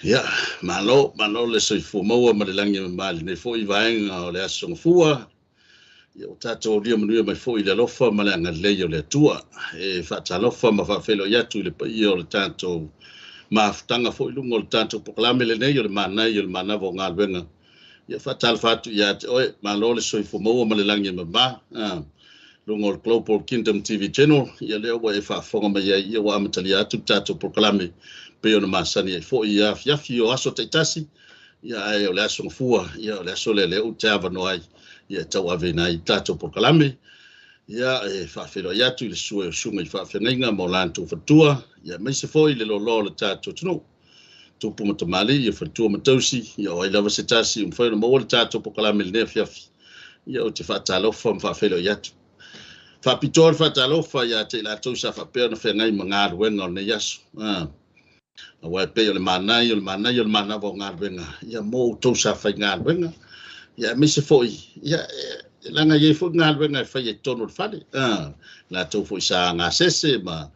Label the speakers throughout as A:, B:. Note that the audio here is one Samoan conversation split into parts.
A: Ia, malo, malo le soifua maua ma le lagi e mama i lenei foi vaega o le Aso Gafua. Ia, ua tatou aulia manuia mai foi i le alofa ma le agalelei o le Atua. E faatalofa ma faafeiloai atu i le paia o le tatou mafutaga foi i luga o le tatou polokalame lenei o le Manaia o le Manava o Galuega. Ia, faatalofa atu ia te oe, malo le soifua maua ma le lagi e mama. Luga o le Global Kingdom TV Channel, ia lea ua e faafofoga mai ai, ia ua amatalia atu le tatou polokalame pei ona masani ai foi i afiafi o aso taitasi, ia ae o le Aso Gafua, ia o le aso lea lea ou te avanoa ai, ia e tauaveina ai tatou polokalame. Ia e faafeiloai atu i le susu o susuga i faafeagaiga ma o latou faletua, ia aemaise foi le loaloa o le tatou atunuu, tupu ma tamalii, ia faletua ma tausi, ia o ai lava se tasi ua mafai ona maua le tatou polokalame i lenei afiafi, ia ou te faatalofa ma faafeiloai atu. Faapitoa le faatalofa ia te i latou sa faapea ona feagai ma galuega o lenei aso. Aua e pei o le manaia o le manaia o le manava o galuega, ia mo outou sa faigaluega, ia aemaise foi, ia e leaga e i ai foi galuega e fai ai i totonu o le fale. Latou foi sa gasese ma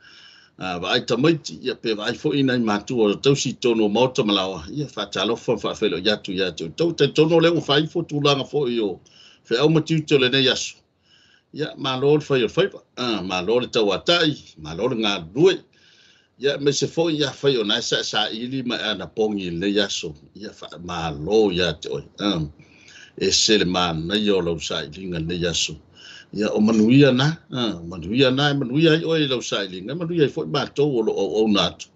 A: vaai tamaiti, ia pe vaai foi nai matua o tausi i totonu o maota ma laoa, ia faatalofa ma faafeiloai atu ia te outou. Talitonu o lea ua fai ifo tulaga foi o feau ma tiute o lenei aso. Ia, malo le fai o le faiva, malo le tauatai, malo le galulue. Ia, aemaise foi ia fai o nae sa saili ma e anapogi i lenei aso. Ia, faamalo ia te oe. Ese le manaia o lau sailiga i lenei aso. Ia, o manuia na, o manuia na, e manuia ai oe i lau sailiga, e manuia ai foi matou o lo o auauna atu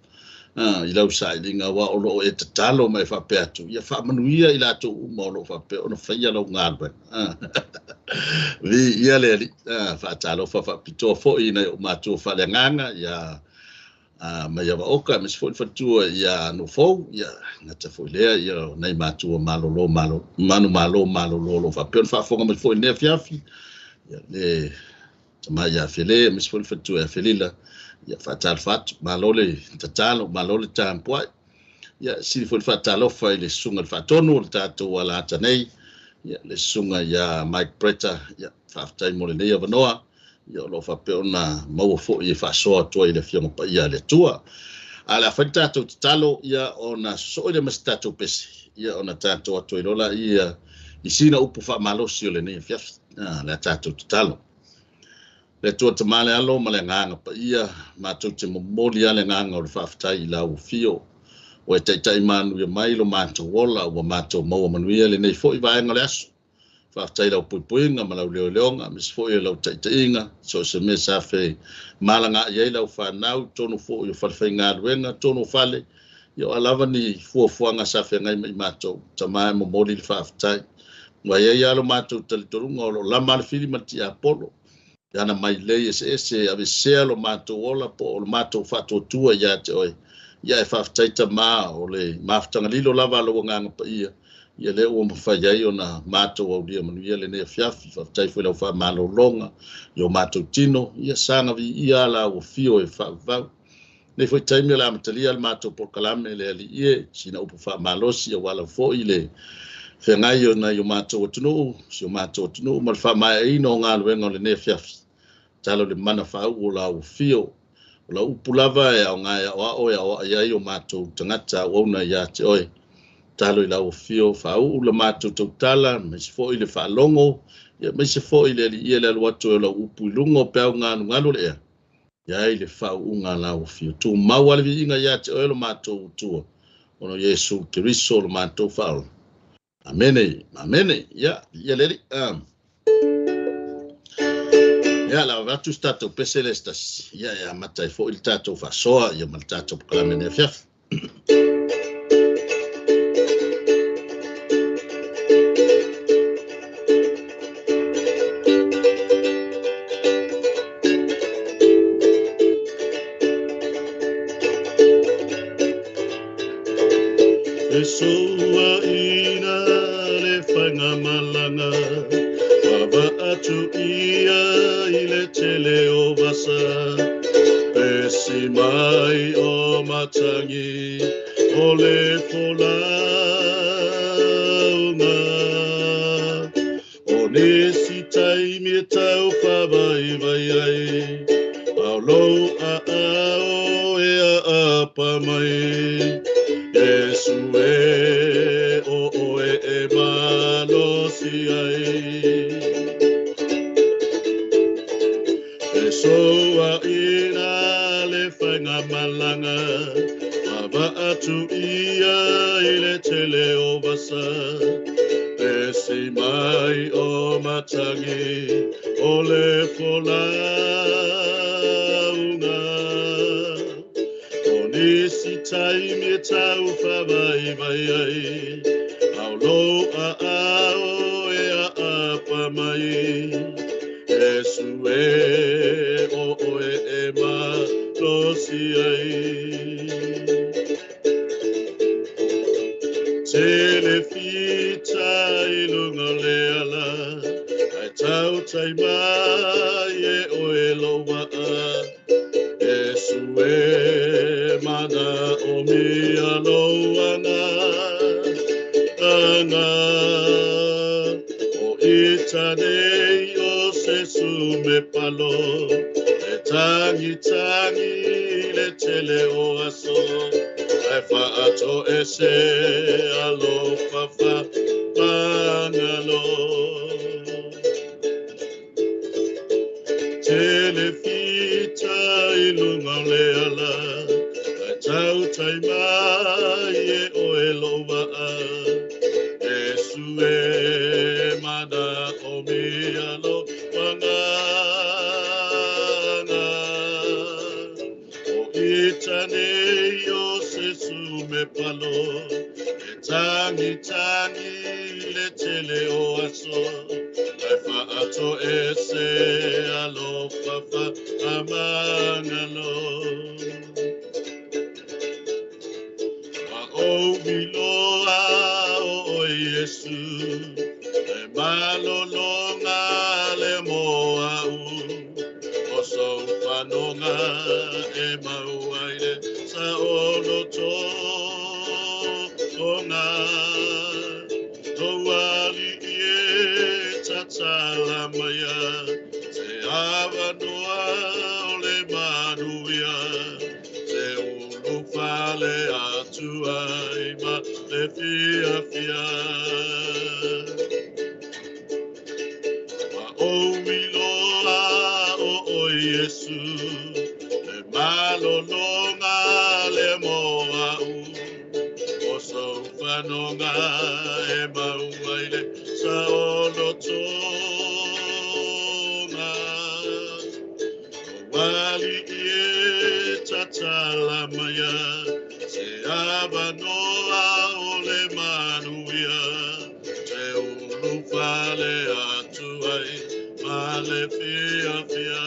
A: i lau sailiga, aua o lo o e tatalo ma e faapea atu, ia faamanuia i latou uma o lo o faapea ona faia lau galuega. Viia le Alii. Faatalofa faapitoa foi i nai ou matua faaleagaga, ia Maiava Oka, aemaise foi le faletua ia Nofou, ia gata foi lea, ia nai matua malolo malo, manu malo malolo o lo o faapea ona faafofoga mai foi i lenei afiafi, ia le tama ia Fele, aemaise foi le faletua ia Felila, ia faatalofa atu, malo le tatalo, malo le tapuai. Ia sili foi le faatalofa i le susuga i le faatonu o le tatou alata nei, ia le susuga ia Mike Bretta, ia faafetai mo lenei avanoa, ia o lo o faapea ona maua foi e faasoa atu ai i le Afioga Paia a le Atua. A o le a fai le tatou tatalo, ia ona sosoo lea ma se tatou pese, ia ona tatou atu ai loa ia i sina upu faamalosi o lenei afiafi. Le a tatou tatalo. Le Atua Tama le Alo ma le Agaga Paia, matou te momoli lava le agaga o le faafetai i lau afio. Ua e taitai manuia mai lo matou ola, ua matou maua manuia lenei foi vaega o le aso. Faafetai i lau puipuiga ma lau leoleoga, aemaise foi o lau taitaiga, so o se mea sa femalagai ai lau fanau, totonu foi o falefaigaluega, totonu o fale, ia o a lava ni fuafuaga sa feagai ma i matou, Tama e momoli le faafetai. Ua i ai lava lo matou talitonuga o lo o lama le fili ma le tiapolo, ana mai lei eseese e avesea lo matou ola po o lo matou faatuatua ia te oe. Ia e faafetai Tama o le mafutaga lilo lava a lou Agaga Paia, ia lea ua mafai ai ona matou aulia manuia lenei afiafi. Faafetai foi i lau faamalologa i o matou tino, ia saga viia la ua fio e faavavau. Nei foi taimi o le amatalia le matou polokalame le Alii e, sina upu faamalosi aua lava foi le feagai o nai o matou atunuu, si o matou atunuu ma le faamaeaina o galuega o lenei afiafi. Talo le mana faauu o la ua fio. O lau upu lava e aoga e aoao e aoai ai o matou tagata auauna ia te oe. Talo i lau afio faauu la matou tautala, aemaise foi le faalogo, ia aemaise foi le Alii e le alu atu e o lau upu i luga o peau galugalu le ea. Ia ai le faauuga a lau afio. Tumau a le viiga ia te oe lo matou Atua, ona o Iesu Keriso lo matou faaola. Amene, amene. Ia, ia le Alii. Ia, la atu se tatou pese le se tasi. Ia, e amata ai foi le tatou faasoa, ia ma le tatou polokalame nei afiafi. E soaina le faigamalaga, vaavaatu ia i le tele o vasa, pesi mai o matagi o le folauga. O nisi taimi e tau faavaivai ai, a o lou aao e aapa mai. E Iesu e o oe e malosi ai. E soa ina le whainga malanga, Ava atu ia i le tele o vasa, E si mai o matangi o le folauga. O nisi taimi e tau whawai vai ai, Au lo a ao e a apa mai. Iesu e o oe e malosi ai. Tele fita i lunga o le ala, Ai tautai mai e oe lo waa. Iesu e mana o mia lo anga, anga. O ita nei o se sume palo, E tangi tangi le tele o aso, Ai whaato e se alofa whangalo. Tele fita i lunga o le ala, Ai tautai mai e oe lo waa. Iesu e mana o mia lo wanganga. O ita nei o se sume palo, E tangi tangi le tele o aso, Ai whaato e se alofa whaamangalo. Ma o miloa o oe Iesu, E malolonga le moa u, O sou whanonga e mau ai le sa o loto onga. Tauali i e tatala maia, Te awanoa o le manuia, Te ulu fale atu ai ma le fia fia. Ma o miloa o oe Iesu, Le malolonga le moa u, O sou whanonga e mau ai le sa o lotonga. O wali i e tatala maia, Te awanoa o le manuia, Te ulu fale atu ai ma le fia fia.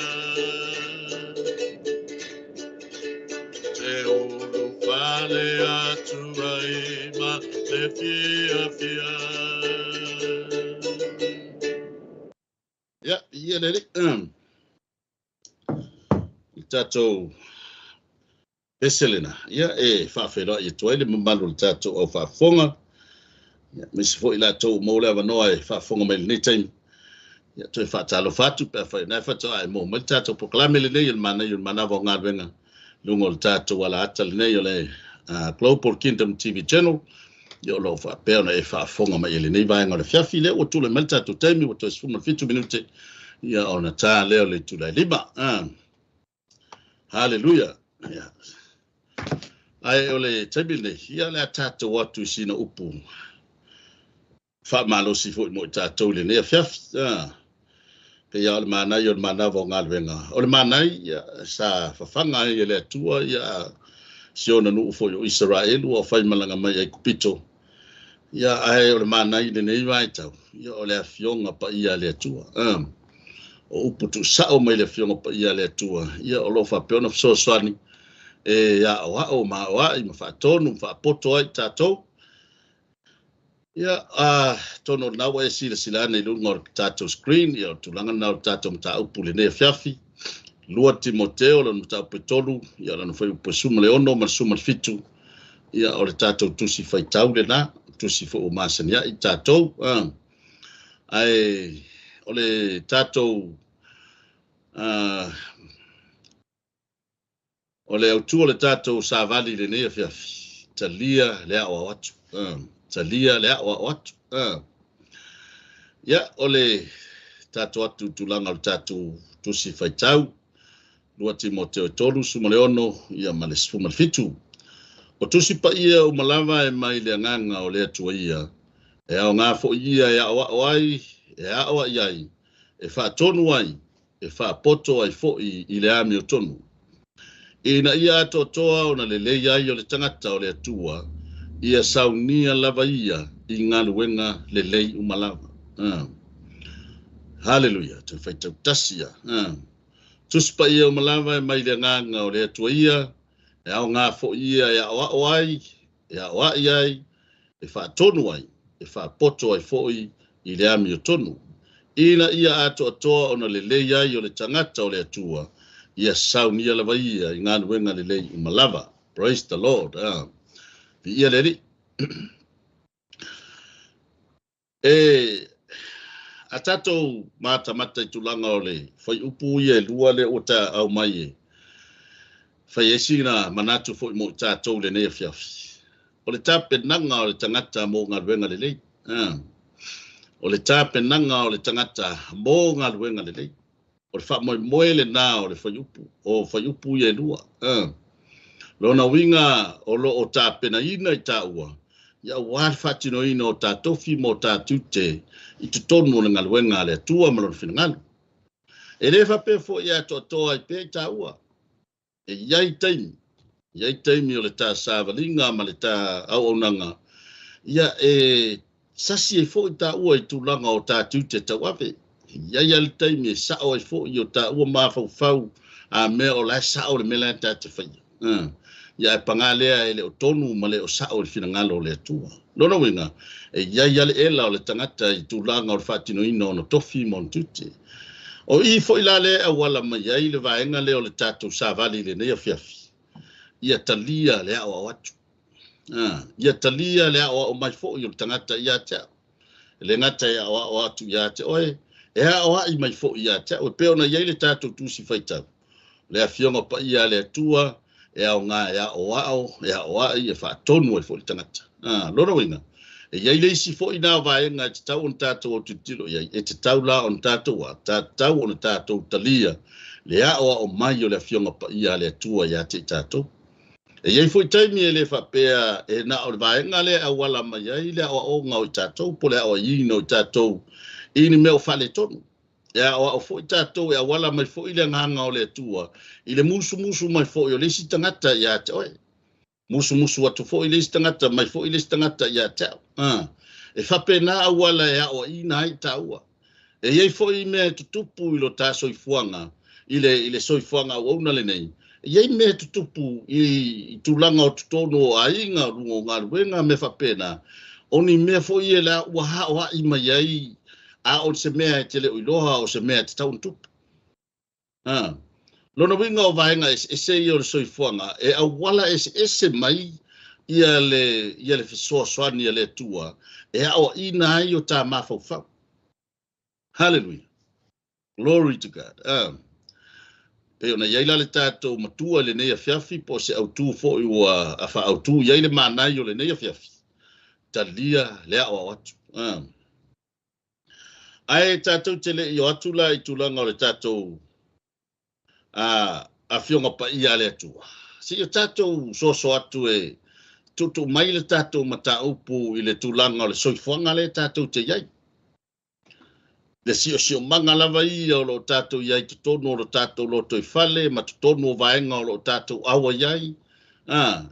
A: Te ulu fale atu ai ma le fia fia. Ia, ia le I tātou pese lena, ia e whaawheroa i atu ai le mamalu o le tātou au whaafonga. Ia, misi foi lātou mō le awanoa e whaafonga mai lenei taimi. Ia, toe whaatalofa atu pe a whai nai whatoa ai mō mai le tātou proklame lenei o le manai o le manawa o ngaluega lunga o le tātou ala ata lenei o le Global Kingdom TV Channel. Ia o loo whaapea ona e whaafonga mai e lenei vaenga o le fiafi lea ua tule mai le tātou taimi ua toe 17 minute. Ia ona tā lea o le itula e 5. Hallelujah. Ia. Ai o le taimi lenei, ia le a tātou atu i sina upu whaamalosi foi mo i tātou lenei afiafi. Pe ia o le manai o le manawa o ngaluega. O le manai, ia, sa whawhanga ai e le atua, ia, si ona nuu foi o Israel, ua whai malanga mai ai kupito. Ia, ai o le manai lenei vai tau. Ia, o le afionga pa ia le atua. O upu tu sao mai le afionga pa ia le atua. Ia, o lo whapea ona whasoaswani. E ia o ao ma o ai, ma whaatonu, ma whaapoto ai tātou. Ia, tono nā wa e sila sila ane i lunga o le tātou screen, ia o tūlanga nā o le tātou mata upu le nea fiafi. 2 Timoteo, lana mata upu e 3, ia lana whai upu e suma le 6, ma le suma le 7. Ia, o le tātou tusi whai tau le nā, tusi fo o masani ai tātou. Ai, o le tātou, o le autua le tātou sāvali le nea fiafi. talia le aoao atu. Talia le aoao atu. Ia, o le tatou atu tulaga o le tatou tusi faitau, 2 Timoteo 3, 16, ia ma le 17. O tusi paia uma lava e mai le agaga o le Atua ia, e aoga foi ia e aoao ai, e aoai ai, e faatonu ai, e faapoto ai foi i le amiotonu. Ina ia atoatoa ona lelei ai o le tagata o le Atua, ia saunia lava ia i galuega lelei uma lava. Haleluia, te faitau tasi ia. Tusi paia uma lava e mai le agaga o le Atua ia, e aoga foi ia e aoao ai, e aoai ai, e faatonu ai, e faapoto ai foi i le amiotonu. Ina ia atoatoa ona lelei ai o le tagata o le Atua, ia saunia lava ia i galuega lelei uma lava. Praise the Lord. Viia le Alii. E a tatou matamata i tulaga o le fuaiupu ia e lua lea ua ta aumai e fai ai sina manatu foi mo i tatou lenei afiafi. O le tapenaga o le tagata mo galuega lelei. O le tapenaga o le tagata mo galuega lelei. O le faamoemoe lena o le fuaiupu, o fuaiupu ia e lua. Lona uiga o lo o tapenaina i taua, ia aua le faatinoina o ta tofi ma o ta tiute i totonu o le galuega a le Atua ma lona finagalo. E le faapea foi e atoatoa ai pea i taua. E i ai taimi, i ai taimi o le ta savaliga ma le ta auaunaga, ia e sasi ai foi taua i tulaga o ta tiute tauave. E i ai le taimi e sao ai foi o taua mafaufau a mea o la e sao le mea la e ta te faia. Ia e paga lea e le o tonu ma le o sao i le finagalo o le Atua. Lona uiga, e i ai lava le ela o le tagata i tulaga o le faatinoina o ona tofi ma ona tiute. O i foi la lea e auala mai ai le vaega lea o le tatou savali i lenei afiafi, ia talia le aoao atu. Ia talia le aoao mai foi o le tagata ia te au. E le gata e aoao atu ia te oe, e aoai mai foi ia te au. E pei ona i ai le tatou tusi faitau, le afioga paia a le Atua, e aoga e aoao, e aoai, e faatonu ai foi le tagata. Lona uiga, e i ai le isi foi na vaega e tatau ona tatou autilotilo i ai, e tatau la ona tatou a, tatau ona tatou talia le aoao mai o le afioga paia a le Atua ia te i tatou. E i ai foi taimi e le faapea e na o le vaega lea e auala mai ai le aoaoga o i tatou, po o le aoaiina o i tatou i ni mea o faaletonu. E aoao foi tatou e auala mai foi le agaga o le Atua i le musumusu mai foi o le isi tagata ia te oe. Musumusu atu foi le isi tagata mai foi le isi tagata ia te au. E faapena auala e aoaiina ai taua. E i ai foi mea e tutupu i lo ta soifuaga, i le soifuaga auauna lenei. E i ai mea e tutupu i tulaga o totonu o aiga, o luga o galuega, mea faapena. O ni mea foi e la ua aoai mai ai, a o se mea e te le o iloa, o se mea e tatau ona tupu. Lona uiga o vaega eseese ia o le soifuaga, e auala eseese mai ia le fesoasoani a le Atua, e aoaiina ai o ta mafaufau. Hallelujah. Glory to God. Pei ona i ai la le tatou matua i lenei afiafi, po o se autu foi ua faautu i ai le manai o lenei afiafi, talia le aoao atu. Ae tatou te le i o atu la i tulaga o le tatou afioga paia a le Atua. Se i o tatou soso atu e tuutuu mai le tatou mataupu i le tulaga o le soifuaga lea tatou te i ai. Le siosiomaga lava ia o lo o tatou i ai totonu o lo tatou lotoifale ma totonu o vaega o lo o tatou aua i ai,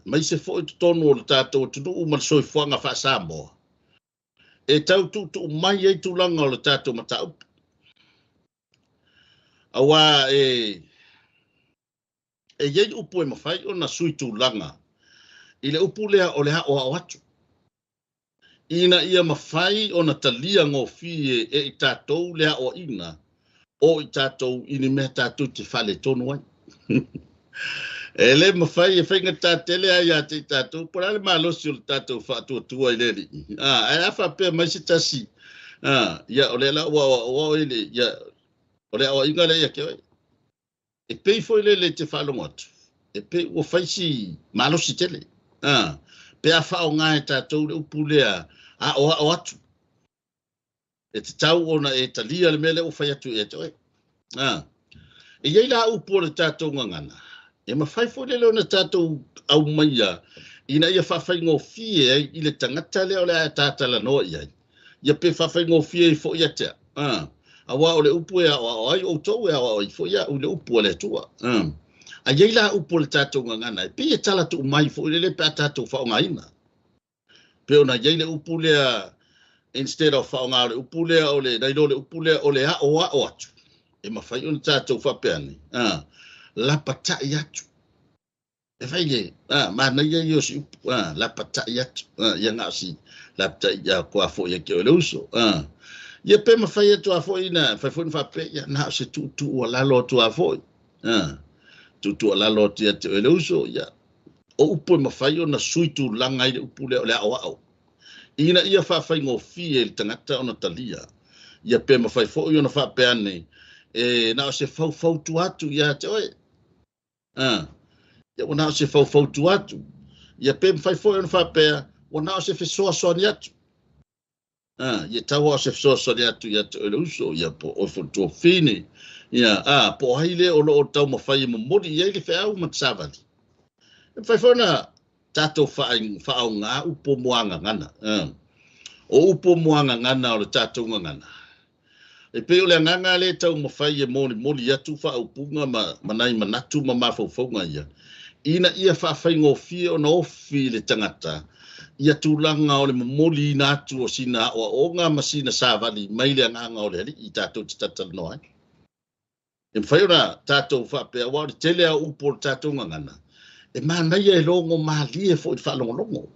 A: maise foi totonu o lo tatou atunuu ma le soifuaga faa-Samoa. E tau tuutuu mai ai tulaga o le tatou mataupu. Aua e i ai upu e mafai ona sui tulaga i le upu lea o le aoao atu. Ina ia mafai ona talia gofie e i tatou le aoaiga o i tatou i ni mea tatou te faaletonu ai. E le mafai e faigata tele ai ia te i tatou, po o le a le malosi o le tatou faatuatua i le Alii. Ae a faapea mai se tasi, ia o lea la ua aoao i le, ia, o le aoaiga lea ia te oe. E pei foi lele te faalogo atu, e pei ua fai si malosi tele. Pe a faaaoga e tatou le upu lea aoao atu, e tatau ona e talia le mea lea ua fai atu ia te oe. E i ai la upu o le tatou gagana, e mafai foi lele ona tatou aumaia ina ia faafaigofie ai i le tagata lea o le a tatalanoa i ai, ia pe faafaigofie ai foi ia te au. Aua o le upu e aoao ai outou, e aoao ai foi au i le upu a le Atua. Ae i ai la upu o le tatou gagana, e pei e tala tuu mai foi lele pe a tatou faaaogaina. Pe ona i ai le upu lea, instead of faaaoga o le upu lea, o le nai lo le upu lea o le aoao atu, e mafai ona tatou faapea ane, lapatai atu. E fai le, manaia ia o si upu, lapatai atu, ia na o si lapatai ia kua foi e ke o le uso. Ia pe mafai atu a foi na, fai foi na faapea, ia na o se tuutuu a lalo atu a foi. Tuutuu a lalo atu ia te o le uso, ia. O upu e mafai ona sui tulaga i le upu lea o le aoao. Ina ia faafaigofie i le tagata ona talia. Ia pe mafai foi ona faapea ane, e na o se faufautu atu ia te oe. Ia ua na o se faufautu atu. Ia pe mafai foi ona faapea, ua na o se fesoasoani atu. Ia tau o se fesoasoani atu ia te oe le uso, ia po o fotofine. Ia, po o ai le o lo o taumafai e momoli i ai le feau ma te savali. E mafai foi ona tatou faaaoga upu muagagana. O upu muagagana o le tatou gagana. E pei o le agaga lea e taumafai e molimoli atu faaupuga ma nai manatu ma mafaufauga ia, ina ia faafaigofie ona ofi le tagata ia tulaga o le momoliina atu o sina aoaoga ma sina savali mai le agaga o le Alii i tatou te tatalanoa ai. E mafai ona tatou faapea, aua o le tele a upu o le tatou gagana, e manaia e logo malie foi i le faalogologo.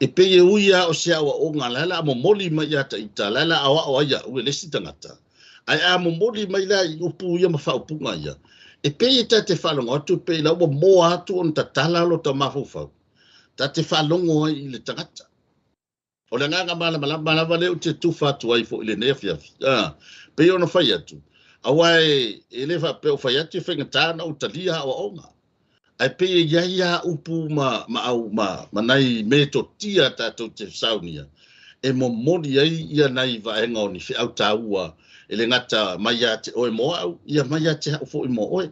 A: E pei e ui a o se aoaoga, la la momoli mai ia taita, la la aoao ai au e le isi tagata. Ae a momoli mai la i upu ia ma faaupuga ia, e pei e tate faalogo atu, pei la ua moa atu ona tatala lo ta mafaufau. Tate faalogo ai i le tagata. O le agaga malamalama lava lea ou te tufa atu ai foi i lenei afiafi. Pei ona fai atu, aua e le faapea o fai atu e faigata ona ou talia aoaoga. Ae pei e i ai a upu ma nai metotia tatou te saunia, e momoli ai ia nai vaega o ni feau taua, e le gata mai ia te oe mo au, ia mai ia te au foi mo oe.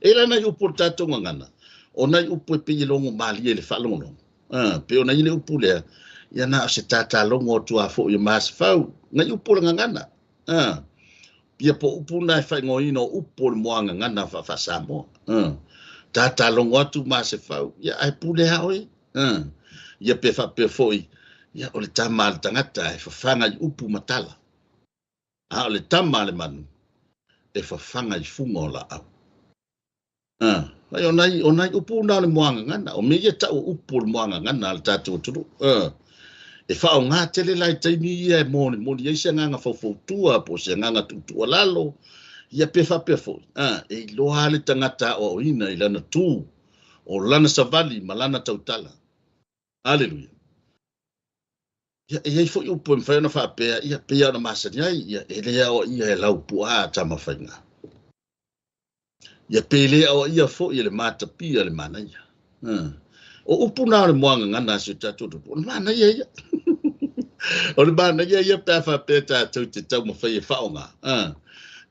A: E la nai upu o le tatou gagana, o nai upu e pei e logo malie i le faalogologo. Pei ona i le upu lea, ia na o se tatalogo atu a foi o masefau, nai upu o le gagana. Ia po upu na e faaigoaina o upu o le muagagana faa-Samoa. Tatalogo atu masefau, ia ae pule a oe. Ia pe faapea foi, ia o le tama a le tagata e fafaga i upu ma tala. A o le tama a le manu e fafaga i fuga o laau. Ai o nai upu na o le muagagana, o mea ia tau upu o le muagagana a le tatou atunuu. E faaaoga tele la i taimi ia e molimoli ai se agaga faufautua po o se agaga tuutuualalo, ia pe faapea foi. E iloa le tagata aoaoina i lana tu, o lana savali ma lana tautala. Haleluia. Ia e i ai foi upu e mafai ona faapea, ia pei ona masani ai, ia e le aoaia e laupuaa tamafaiga. Ia pe le aoaia foi e le matapia le manaia. O upu na o le muagagana a si o tatou atunuu, o le manaia ia. O le manaia ia pe a faapea tatou te taumafai e faaaoga.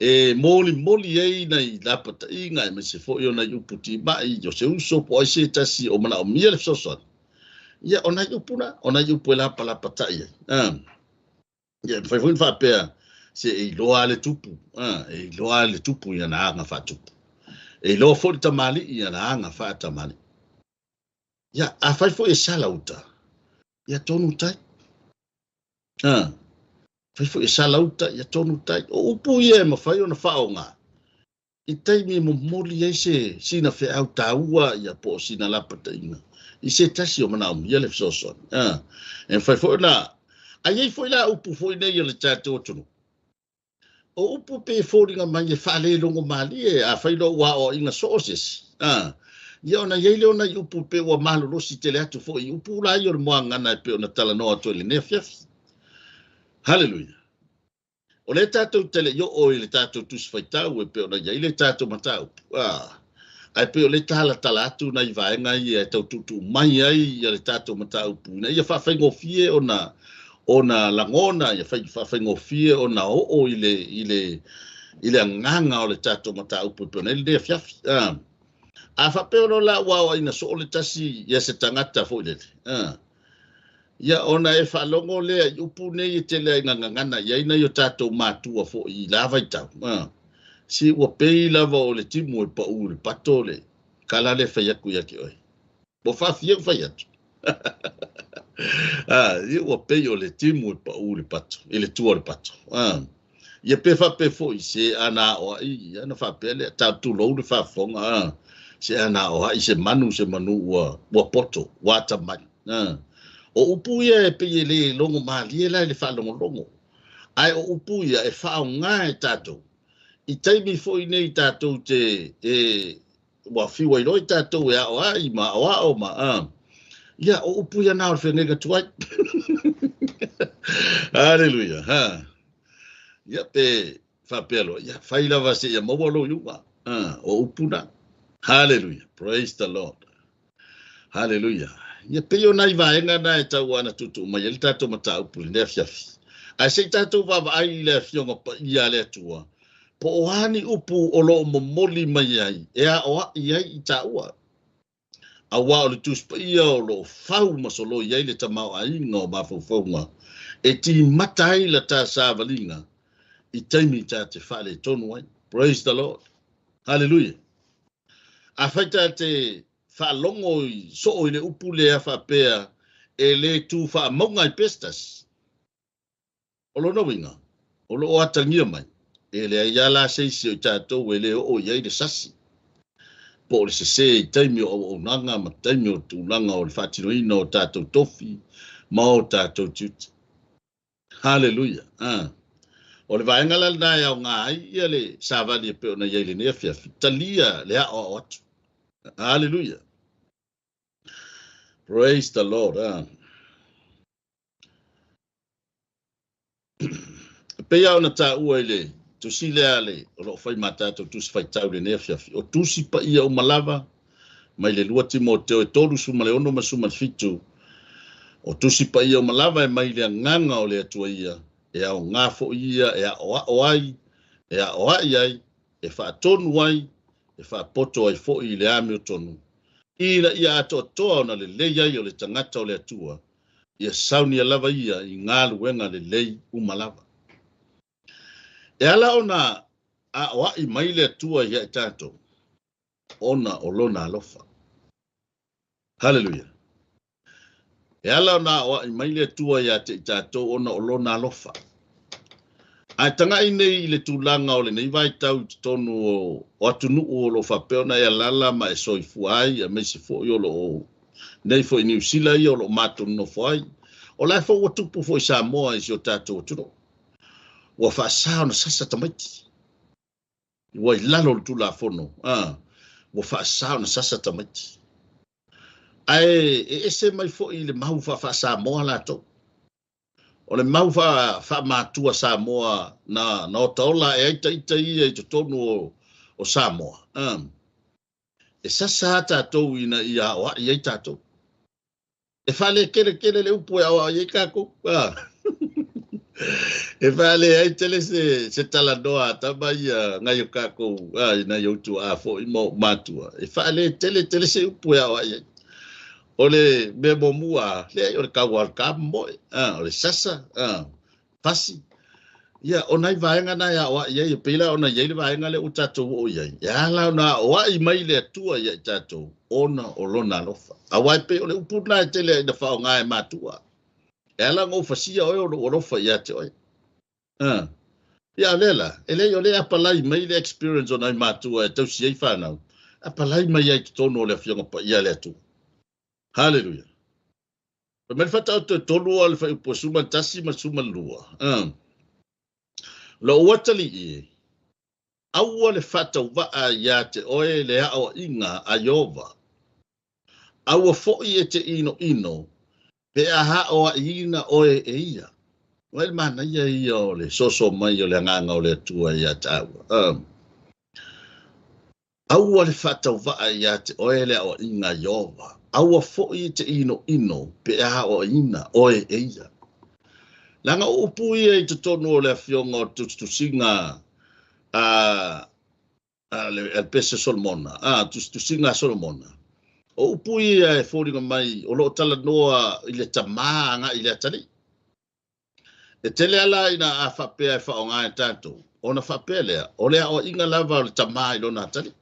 A: E molimoli ai nai lapataiga aemaise foi o nai upu timai, o se uso po o ai se tasi o manaomia le fesoasoani. Ia o nai upu na, o nai upu e lapalapatai ai. Ia e mafai foi ona faapea, se e iloa le tupu, e iloa le tupu i ana aga faatupu. E iloa foi le tamalii i ana aga faatamalii. Ia, a fai foi e sala uta, ia tonu tai. Fai foi e sala uta, ia tonu tai. O upu ia e mafai ona faaaoga i taimi e momoli ai se sina feau taua, ia po o sina lapataiga i se tasi o manaomia le fesoasoani. E mafai foi ona ai ai foi la upu foi nei o le tatou atunuu. O upu pe foliga mai e faalelogo malie, a fai loa ua aoaoina soo se isi. Ia ona i ai lea o nai upu pe ua malolosi tele atu foi i upu la ia o le muagagana e pei ona talanoa atu ai i lenei afiafi. Haleluia. O lea tatou te le i oo i le tatou tusi faitau e pei ona i ai le tatou mataupu. Ae pei o lea e talatala atu nai vaega ia e tau tuutuu mai ai le tatou mataupu ina ia faafaigofie ona lagona, ia faafaigofie ona oo i le agaga o le tatou mataupu e pei ona i ai lenei afiafi. A faapea loa la ua aoaina soo le tasi ia se tagata foi lele, ia ona e faalogo lea i upu nei e tele ai gagana i ai nai o tatou matua foi i la vaitau. Si ua pei lava o le timu e pau le pato le kala le fai atu ia te oe. Ua faafia fai atu. Ia ua pei o le timu e pau le pato, i le tua o le pato. Ia pe faapea foi se ana o ai, ia na faapea le tau le faafofoga, se ana o ai se manu ua poto, ua atamai. O upu ia e pei e le logo malie la i le faalogologo. Ae o upu ia e faaaoga e tatou. I taimi foi nei tatou te e ua fiu ai loa i tatou e ao ai ma aoao ma ia o upu ia na o le feagaiga tuai. Hallelujah. Ha. Ia pe faapea loa, ia fai lava se ia maua lou iuga. O upu na. Hallelujah. Praise the Lord. Hallelujah. Ia pei o nai vaega na e tau ana tuutuu mai ai le tatou mataupu i lenei afiafi. Ae se i tatou vaavaai i le afioga paia a le Atua, po o a ni upu o loo momoli mai ai e aoai ai i taua. Auā o le Tusi Paia o loo fau ma soloi ai le tamaoaiga o mafaufauga e timata ai la ta savaliga i taimi ta te faaletonu ai. Praise the Lord. Hallelujah. Afai ta te faalogo i soo i le upu lea faapea e le tu faamauga i pestas. O lona uiga, o loo atagia mai, e leai lava la se isi o i tatou e le oo i ai le sasi. Po o le sesē i taimi o auaunaga ma taimi o tulaga o le faatinoina o tatou tofi ma o tatou tiute. Hallelujah. O le vaega la lena e aoga ai ia le savali e pei ona i ai lenei afiafi. Talia le aoao atu. Hallelujah. Praise the Lord. Pei lava ona taua i le tusi lea le o loo fai ma tatou tusi faitau i lenei afiafi. O tusi paia uma lava mai le 2 Timoteo e 3 16 ma 17. O tusi paia uma lava e mai le agaga o le Atua ia, e aoga foi ia e aoao ai, e aoai ai, e faatonu ai, e faapoto ai foi i le amiotonu. Ina ia atoatoa ona lelei ai o le tagata o le Atua, ia saunia lava ia i galuega lelei uma lava. E ala ona aoai mai le Atua ia i tatou, ona o lona alofa. Hallelujah. E ala ona aoai mai le Atua ia te i tatou ona o lona alofa. Ae taga'i nei i le tulaga o lenei vaitau i totonu o atunuu o loo faapea ona e alaala ma e soifua ai, aemaise foi o loo nei foi Niu Sila ia o loo matou nonofo ai. O la e foi ua tupu foi Samoa i si o tatou atunuu. Ua faasā ona sasa tamaiti. Ua i lalo o le Tulafono, ua faasā ona sasa tamaiti. Ae e ese mai foi i le mau faafaa-Samoa latou. O le mau faamatua Samoa na otaola e ai taita ia i totonu o Samoa. E sasa lava tatou ina ia aoai ai tatou. E faalekeletele le upu e aoai ai tatou. E faaleai tele se talanoa a tama ia nai o tatou, i nai o tuaa foi ma o matua. E faaleteletele se upu e aoai ai. O le mea muamua, leai o le tau o le kamoe, o le sasa, fasi. Ia, o nai vaega na e aoai ai, e pei la ona i ai le vaega lea ua tatou oo i ai. E ala ona aoai mai le Atua ia i tatou, ona o lona alofa. Auā e pei o le upu lena e tele ai na faaaoga e matua. E ala ona ou fasia oe o lou alofa ia te oe. Ia o lea la, e leai o lea e apalai mai le experience o nai matua e tausi ai whanau. Apalai mai ai totonu o le afioga paia a le Atua. Hallelujah. Fai mai le Faataoto e 3 o le fuaiupu e 11 ma le 12. Lou atalii e, aua le faatauvaa ia te oe le aoaiga a Ieova. Aua foi e te inoino pe a aoaiina oe e ia. Vaai le manaia ia o le soso mai o le agaga o le Atua ia tāua. Aua le faatauvaa iā te oe le aoaiga a Ieova, aua foi e te inoino pe a aoaina oe e ia. Leaga o upu ia i totonu o le afioga o le tusitusiga a a le pese Solomona, a tusitusiga a Solomona. O upu ia e foliga mai o lo o talanoa i le tamā agai i le atalii. E tele lava la ina a faapea e faaaoga e tatou, ona faapea lea, o le aoaiga lava o le tama i lona atalii.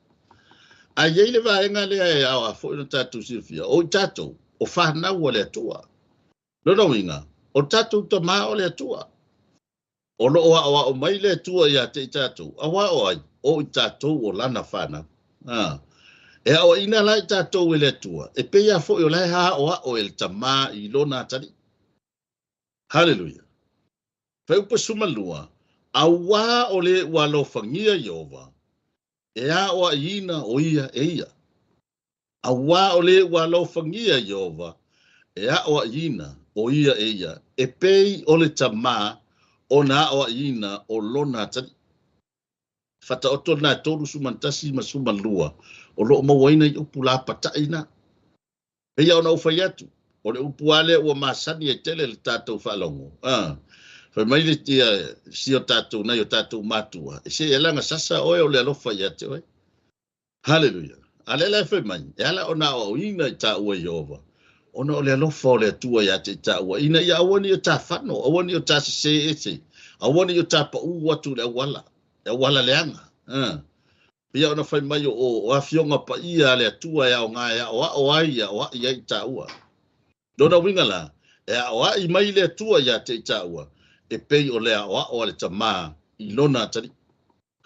A: Ae i ai le vaega lea e aoga foi ona tatou silafia, o i tatou, o fanau a le Atua. Lona uiga, o tatou tama o le Atua. O lo o aoao mai le Atua ia te i tatou, aua o ai? O i tatou o Lana fanau. E aoaina la i tatou e le Atua, e pei lava foi o la e aoao e le tama i lona atalii. Haleluia! Fuaiupu 12, Auā o le ua alofagia Ieova, e aoaiina ʻo ia e ia. Auā o le ua alofagia Ieova, e aoaiina ʻo ia e ia, e pei o le tamā ona aoaiina o lona atalii. Faataoto lena e 31 ma 12 o lo o mauaina i upu lapataʻi na. Pei ona ou fai atu, o le upu lava lea ua masani ai tele le tatou faalogo, a. Fai mai le tia si o tatou nai o tatou matua, e se e laga sasa oe o le alofa ia te oe. Haleluia! A lea la e fai mai, e ala ona aoaoina i taua e Ieova, ona o le alofa o le Atua ia te i taua, ina ia aua ne i o ta fano, aua ne i o ta sesē ese, aua ne i o ta paʻū atu i le auala, le auala leaga. A. Pei ona fai mai o afioga paia a le Atua e aoga e aʻoaʻo ai e aoaʻi ai i taua. Lona uiga la, e aoaʻi mai le Atua iā te i taua, e pei o le aʻoaʻo a le Tamā i lona atalii.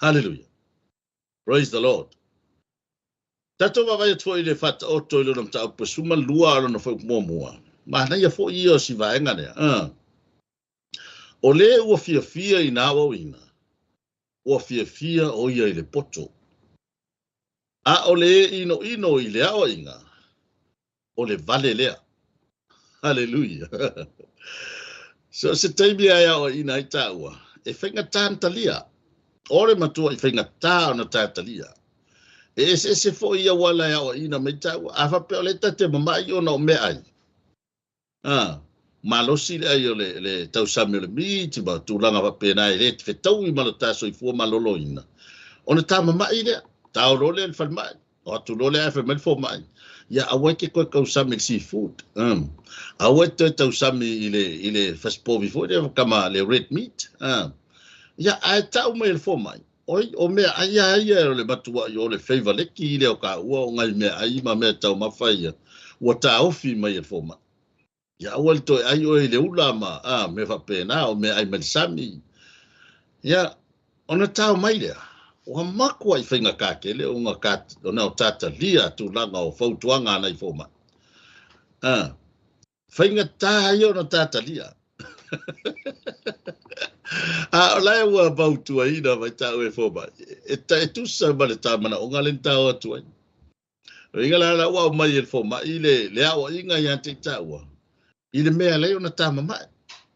A: Haleluia! Praise the Lord! Tatou vaavaai atu foi i le Faataoto i lona mataupu e 12 a lona fuaiupu muamua. Manaia foi ia o si vaega lea. O le ua fiafia i nā aoaoina, ua fiafia ʻo ia i le poto. A o le ʻinoʻino i le aoaiga, o le vale lea. Haleluia! So o se taimi e aoaiina ai tāua, e faigata ona talia. O le matua i faigata ona ta talia. E eseese foi i auala e aoaiina mai tāua. A faapea o lea ta te mama'i ona o meaai, A, malosi le ʻai o le, le tausami o le miti ma tulaga faapena e le fetaui ma lo ta soifua maloloina, ona ta mamaʻi lea, ta o loa lea i le falemai, o atu loa lea ae fai mai le fomai, ia aua e te toe tausami i le seafood, um, aua e te toe tausami i le, i le fasipovi foi lea kama le red meat, ia ae tau mai e le fomai, oi, o meaʻai lava ia o le matuaʻi o le feivaleki lea o kaua o ngai meaʻai ma mea taumafa ia ua taofi mai e le fomai. Ia aua le toe ʻai ʻoe i le ula ma a mea faapena o meaʻai mai le sami. Ia ona tao mai lea, ua makuaʻi faigata tele ona ka ona o tatalia tulaga o fautuaga a nai fomai. A Faigata ia ona tatalia. A o la e ua mautuaina mai tāu e fomai, e, e tusa ma le tā manaʻoga le ni tāo atu ai. O inga la la ua au mai e le fomai le, le aoaiga ia te i tāua, i le mea lei ona tā mamae.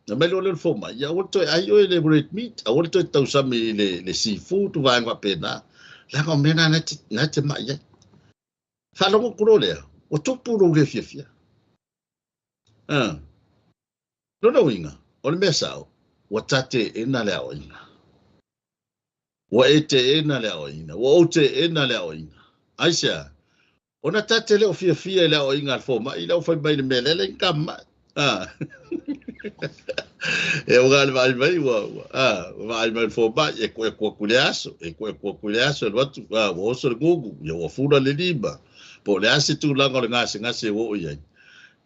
A: Na mai loa lea o le fomai, ia aua le toe ʻai ʻoe i le red meat, aua le toe tausami i le, le seafood, vaega faapena, leaga o mea na na te, na te maʻi ai. Faalogo atu loa lea, ua tupu lou le fiafia. Lona uiga, o le mea sao, ua ta teena le aoaiga. Ua e teena le aoaiga, ua ou teena le aoaiga. Aisea? Ona ta te le o fiafia i le aoaiga a le fomai, lea ua fai mai le mea lea, leai ni ta maʻi. E ua le vaai mai ua ua ua vaai mai le fomai e koeko atu i le aso, e koeko atu i le aso, alu atu ua oso le gugu, ia ua fula le lima. Po o le a se tulaga o le gasegase ua oo i ai.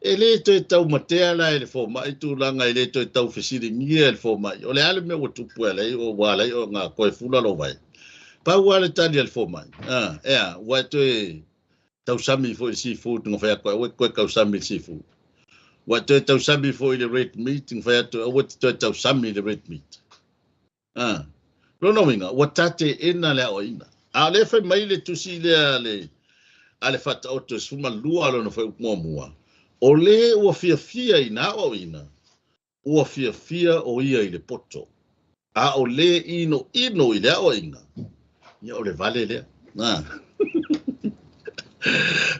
A: E le toe taumatea la e le fomai tulaga e le toe tau fesiligia e le fomai, o le a le mea ua tupu e ala ai ua ala ai ona toe fula lou vae. Pau lava le tali a le fomai, ea, ua e toe tausami foi i le seafood na fai atu ai, aua e te toe tausami i le seafood. Ua e toe tausami foi i le red meat na fai atu ai, aua e te toe tausami i le red meat. A, lona uiga, ua ta teena le aoaiga. A o lea e fai mai le tusi lea a le, a le Faataoto e 12 lona fuaiupu muamua, o le ua fiafia i na aoaoina, ua fiafia ʻo ia i le poto, a o le ʻinoʻino i le aoaiga, ia o le vale lea. A.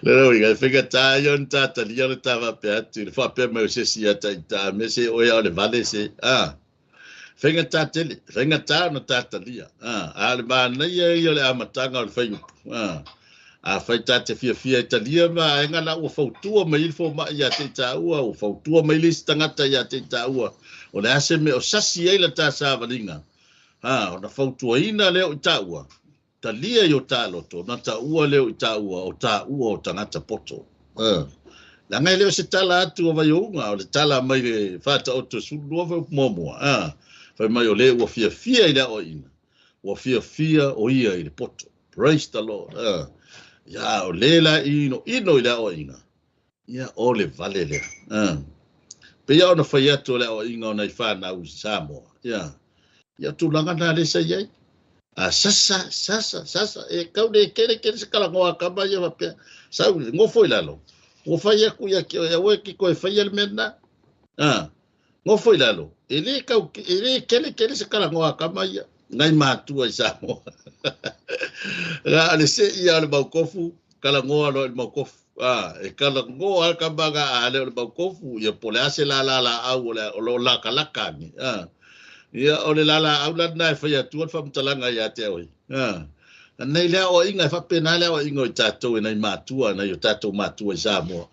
A: Le uiga, e faigata ia ona ta talia le ta faapea atu i le faapea mai o se isi ia te ita, a mea se oe a o le vale se, a. Faigata tele, faigata ona ta talia, a. A o le manaia ia o le amataga o le fuaiupu, a. Afai ta te fiafia e talia vaega la ua fautua mai ai le fomai ia te i tāua, ua fautua mai le isi tagata ia te i tāua, o le a se mea o sasi ai la ta savaliga, a, ona fautuaina lea o i tāua, talia i o tā loto, ona taua lea o i tāua, o tāua o tagata poto. A, leaga e le o se tala atu o Vaiouga, o le tala mai le Faataoto 12 fuaiupu muamua, a, fai mai o le ua fiafia i le aoaina, ua fiafia o ia i le poto. Praise the Lord. Ia, o le la ino ino i le aoaina, ia o le vale lea. Pei ona fai atu o le aoaina o nai whanau i Samoa. Ia, ia tulaga na le sa iai. A sasa, sasa, sasa, e kau le kele kele se kala ngoa kama ia wapea. Sau, ngofo i lalo. Ua fai aku ia ki oe, aue ki koe fai ele mea na. Ngofo i lalo. E le kau, e le kele kele se kala ngoa kama ia. Ngai mātua i Samoa. Ga ale se ia o le maukofu, kala ngoa lo le maukofu. E kala ngoa ka baga a le o le maukofu, ia po le ase la la la au o le o lo la kalaka ni. Ia o le la la au la na e fai atu le whamtalanga ia te oi. Nei lea o inga e whapena lea o inga i tātou e nei mātua, nei o tātou mātua i Samoa.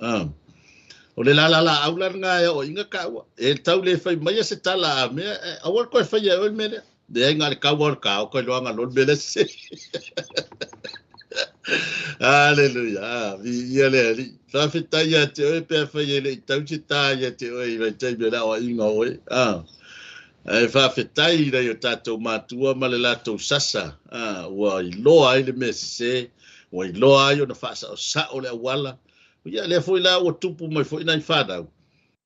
A: O le la la la au la ngā e o inga kaua. E tau le whai mai se tala a mea, awal koe whai e oe mea lea. Le ai ngā le kaua o le kao, koe loanga lo le mea se. Hallelujah. Vi ia le ali. Whawhitai ia te oe pea whai e le i tau se tā ia te oe i vai tai mea la o inga oe. E whawhitai rei o tātou mātua ma le lātou sasa. Ua i loa ai le mea sese, ua i loa ai o na whaasa o sa o le awala. Ia lea foi la ua tupu mai foi nai whanau.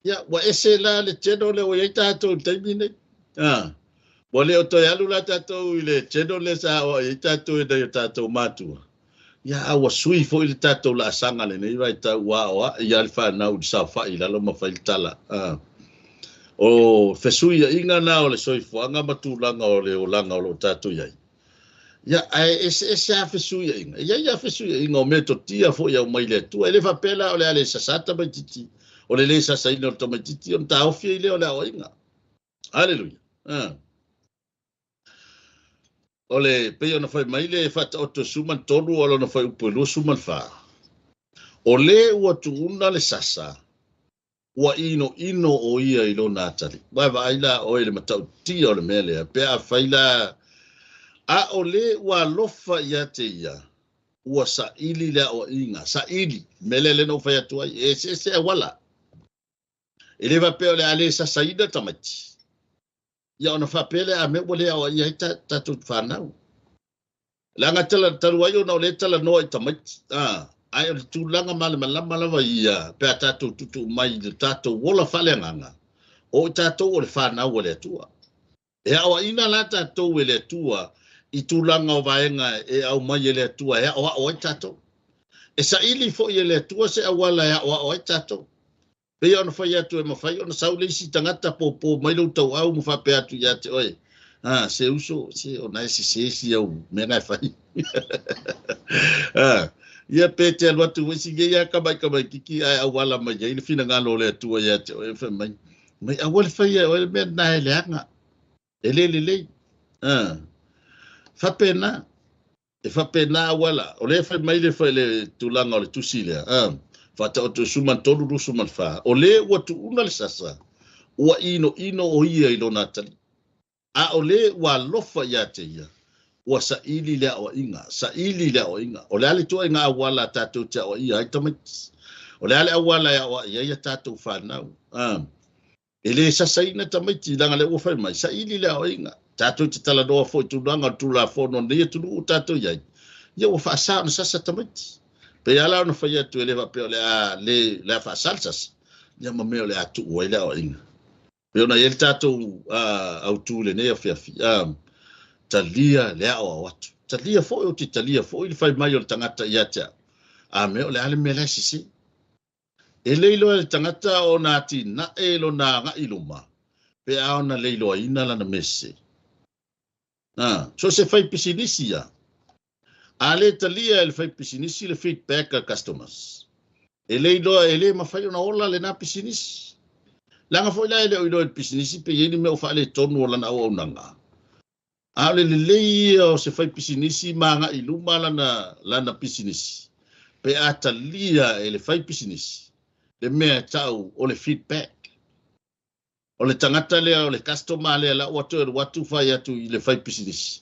A: Ia, ua ese la le teno le o iai tātou i taimi nei. Ua le o toe alu la tātou i le teno le sa o iai tātou e nei o tātou mātua. Ia, a ua sui foi le tātou la asanga le nei vai tau ua oa ia le whanau i sa whai lalo ma whai le tala. O fesui ia inga na o le soifuaga ma tulaga o le olaga o loo tatou iai. Ia, ae eseese a fesuiaiga. E iai a fesuiaiga o metotia foi aumai le Atua. E le faapea la o le a le sasā tamaititi, o le lē sasaina o le tamaititi ona taofi ai lea o le aoaiga. Aleluia. O le pei ona fai mai le Faataoto 13 o lona fuaiupu e 24. O le ua tuuna le sasa, ua inoino o ia i lona atalii. Ua e vaai la oe i le matautia o le mea lea, pe afai la a o le ua alofa ia te ia, ua saili le aoaiga, saili, mea lea lea na ou fai atu ai, e eseese auala. E le faapea o le a le sasaina tamaiti. Ia ona faapea lea a mea ua le aoaia ai tatou whanau. Leaga tala talu ai ona o le talanoa i tamaiti. Ae o le tulaga malamalama lava ia pe a tatou tuutuu mai i le tatou ola faaleagaga, o i tatou o le whanau a le Atua. E aoaina la tatou e le Atua i tulaga o vaega e aumai e le Atua e aoao ai tatou. E saili foi e le Atua se auala e aoao ai tatou. Pei ona fai atu e mafai ona sau le isi tagata pōpō mai lou tauau ma faapea atu ia te oe. Se uso, se ona e sese si au mea na e fai. Ia pe te alu atu isi ia ia ka mai kiki ai auala mai ai le finagalo o le Atua ia te oe fai mai. Mai auala fai e oe le mea na e leaga. E le lelei. Faapena. E faapena auala. O le fai mai le fai le tulaga o le tusi lea. Faataoto 13 24. O le ua tuuna le sasa, ua inoino o ia i lona atalii. A o le ua alofa ia te ia, ua saili le aoaiga, saili le aoaiga. O le a le ituaiga auala tatou te aoaia ai tamaiti. O le a le auala e aoai ai a tatou whanau. E le sasaina tamaiti leaga le ua fai mai, saili le aoaiga. Tatou te talanoa foi tulaga o le Tulafono nei atunuu o tatou iai. Ia ua faasa ona sasa tamaiti. Pe ala ona fai atu e le faapea o le a le, le a faasa le sasa. Ia ma mea o le a tuu ai le aoaiga. Pe ona i ai le tatou autu lenei afiafi. Talia le aoao atu. Talia foi o te talia foi le fai mai o le tagata ia te au. A mea o le a le mea la e sese. E le iloa e le tagata ona atinae lona agai i luma, pe a ona le iloaina lana mea sese. So se fai pisinisi ia. A le talia e le faipisinisi le feedback a customers, e le iloa, e le mafai ona ola lena pisinisi. Leaga foi la e le o iloa e le pisinisi pe i ai ni mea o faaletonu o lana auaunaga. A o le lelei ia o se faipisinisi ma agai i luma lana, lana pisinisi, pe a talia e le faipisinisi le mea e tau o le feedback. O le tagata lea, o le customer lea la ua toe alu atu fai atu i le faipisinisi,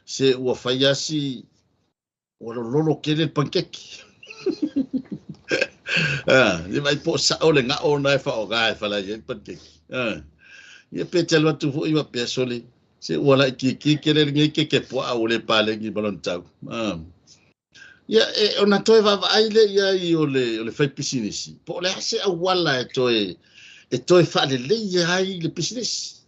A: se ua fai asi ua lololo tele le panikeke. Ah, ia vaai po o sao le gao na e faaaoga e falai ai le panikeke. Ah, ia pe te alu atu foi faapea sole, se ua laitiiti tele lenei keke puaa ua le paleni ma lona tau. Ah. Ia, e, ona toe vaavaai lea i ai o le, o le faipisinisi, po o le a se auala e toe, e toe faaleleia ai le pisinisi.